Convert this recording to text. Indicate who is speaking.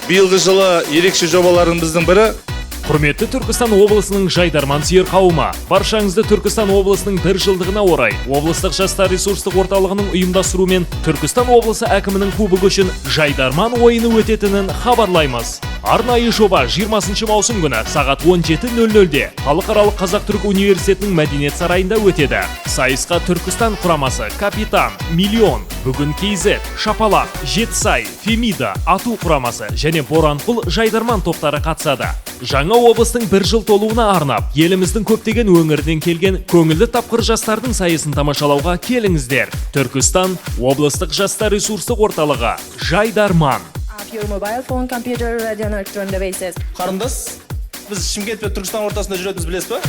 Speaker 1: Биылғы жылы ерекше жобаларымыздың бірі
Speaker 2: Құрметті Түркістан облысының жайдарман сүйер қауымы, баршаңызды Түркістан облысының бір жылдығына орай облыстық жастар ресурстық орталығының ұйымдастыруымен Түркістан облысы әкімінің кубогы үшін жайдарман ойыны өтетінін хабарлаймыз. Арнайы жоба 20 маусым күні сағат 17:00-де Халықаралық Қазақ-Түрік университетінің мәдениет сарайында өтеді. Сайысқа Түркістан құрамасы, Капитан, Миллион, Бүгін KZ, Шапалақ, Жетісай, Фемида, Ату құрамасы және Боранқұл жайдарман топтары қатысады. Жаңа облыстың бір жыл толуына арнап, еліміздің көптеген өңірінен келген көңілді тапқыр жастардың сайысын тамашалауға келіңіздер. Түркістан облыстық жастар ресурстық орталығы. Жайдарман.
Speaker 3: Of your mobile phone, computer, radio and electronic devices.
Speaker 4: Қарындас, біз Шымкент пен Түркістан ортасында жүретінімізді білесіз ба?